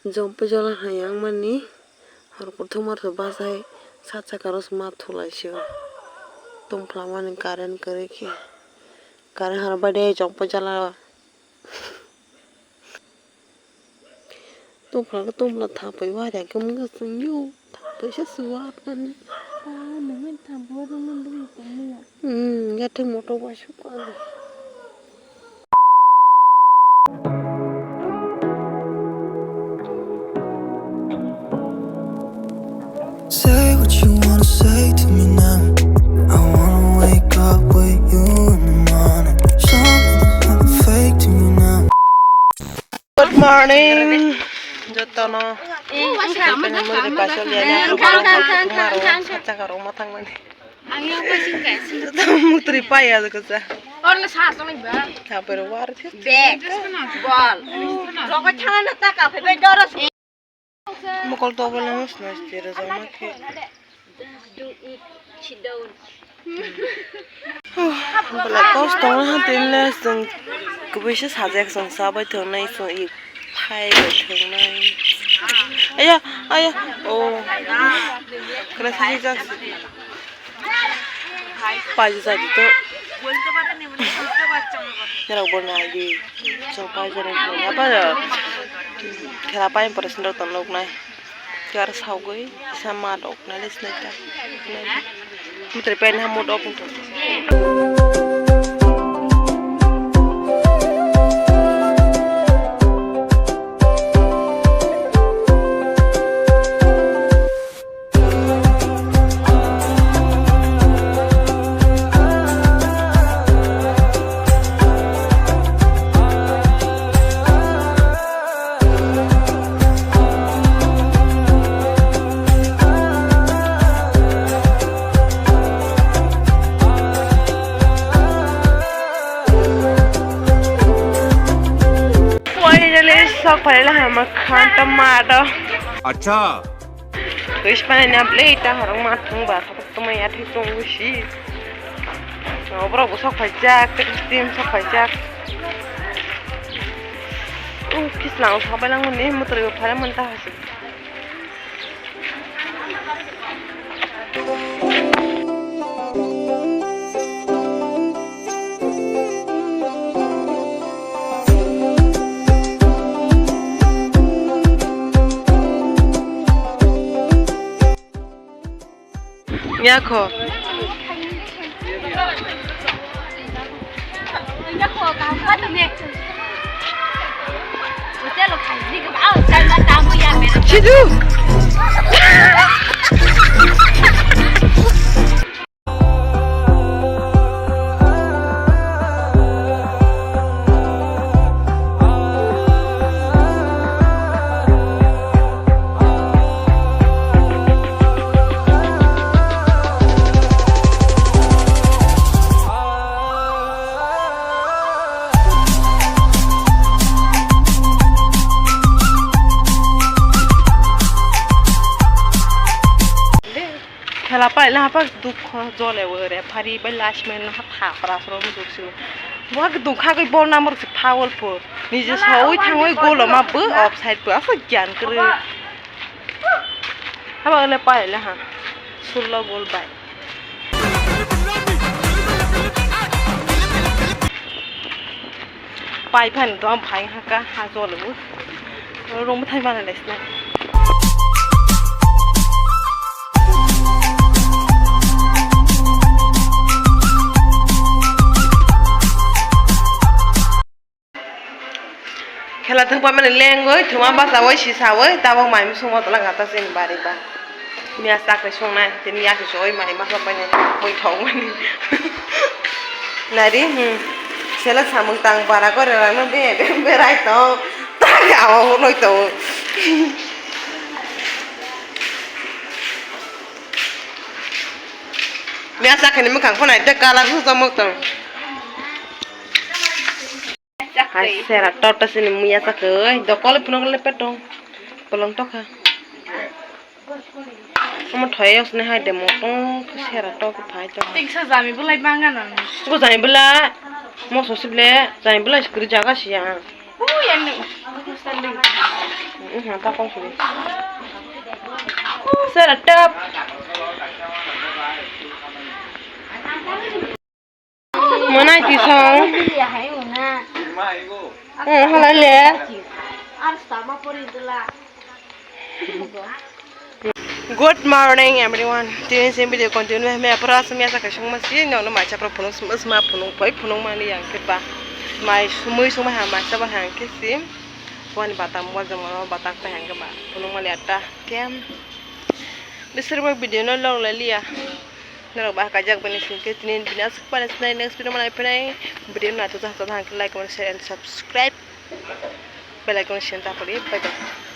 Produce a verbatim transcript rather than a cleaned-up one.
Jompo jola hai yang mani hor kuthumar so bachai sat saka ro sma thulai sio. Tongphla mani current kwrwi khe. Current hor bai de jompo jola. Tongphla khe tongphla thapai wari khe wngkha chwng yo. Thapai se suwak mani. Ah, nungni thapai wari mani tongmani. Hmm, ya thik moto bai sukha. Say what you wanna say to me now. I wanna wake up with you in the morning. Something's not fake to me now. Good morning. Jotono. Khaipani mui ri paisol ya ya. Khan, khan, khan, khan, khan. Sacha karo mo thangmani. Ang yang pasing guys. Mutri paya ko sa. Or la sa sa ba. Thapai ro war. Bag. Bol. Rogo thana na ta ka phe bai doros. Mokol to bole nus nus tira jama khe. Bela kosto na tin le sung kubui se sajak sung sabai thongnai sung i phai bai thongnai. Aya, aya, oh. Kena sajak. Paisa sadi to. Nirok bo nai di. So paisa ni apa ya? Khela pai pore sendok ton lok nai. Kar saugoi sama dok nai les nai ta. Mutre pen ha mut op. Finally, sok phaila hama khan ta ma do. Acha. Wish panai na play ta harong ma thung ba. Tuma ya thai tong si. Oborok bo sok phai jak, team sok phai jak. Uh, kislang sok bai lang ni motor bo phai man ta hasi. Yakho. Chidu. Khela paila hapak dukho jole o referee bai last man ha thapra sro mujuk si. Bo dukha goi bol number si foul po. Nije soi thangoi gol ma bo offside po asa gyan kre. Haba ole paila ha. Sullo gol bai. Pai phan to phai ha ka ha jole o. Rong bwthai mana lesna. Khela thwngpa mani lengwi thwma bachawi sisawi tabok mai musungo tola gata chini bari ba. Miya chakri songnai tini yakhe soi mai masa painai mui thok mani. Nari hmm. Sela samung tang bara gore rang no be be berai tong. Tang awo noi tong. Miya chakri ni mukhang phunai te kala su samung tong. Hai sera tota sini muya sakoi dokol phunok le petong. Polong tokha. Omo thoyos ne hai de motong sera tok phai to. Tingsa jami bulai banga nang. Ko jami bula. Moso sible jami bula skri jaga siya. Sir, top. Manai tisong. Hmm, halai le. Good morning, everyone. Tini se video continue hai, me apura sumya sa kaisung masi, no, no, mai chapra phunuk sma, sma phunuk pai phunuk mani yang ke ba. Mai sumui sumai ha, mai chapra hang ke si. Wani batam wajang mo batak pai hang ke ba. Phunuk mani atta kem. Bisir bo video no long le liya. Norok ba kajak bini singke tini bini asuk pani sinai next video manai pinai. Video no ato jahto hang ke like, comment, share and subscribe. Bell icon senta pori. Bye bye.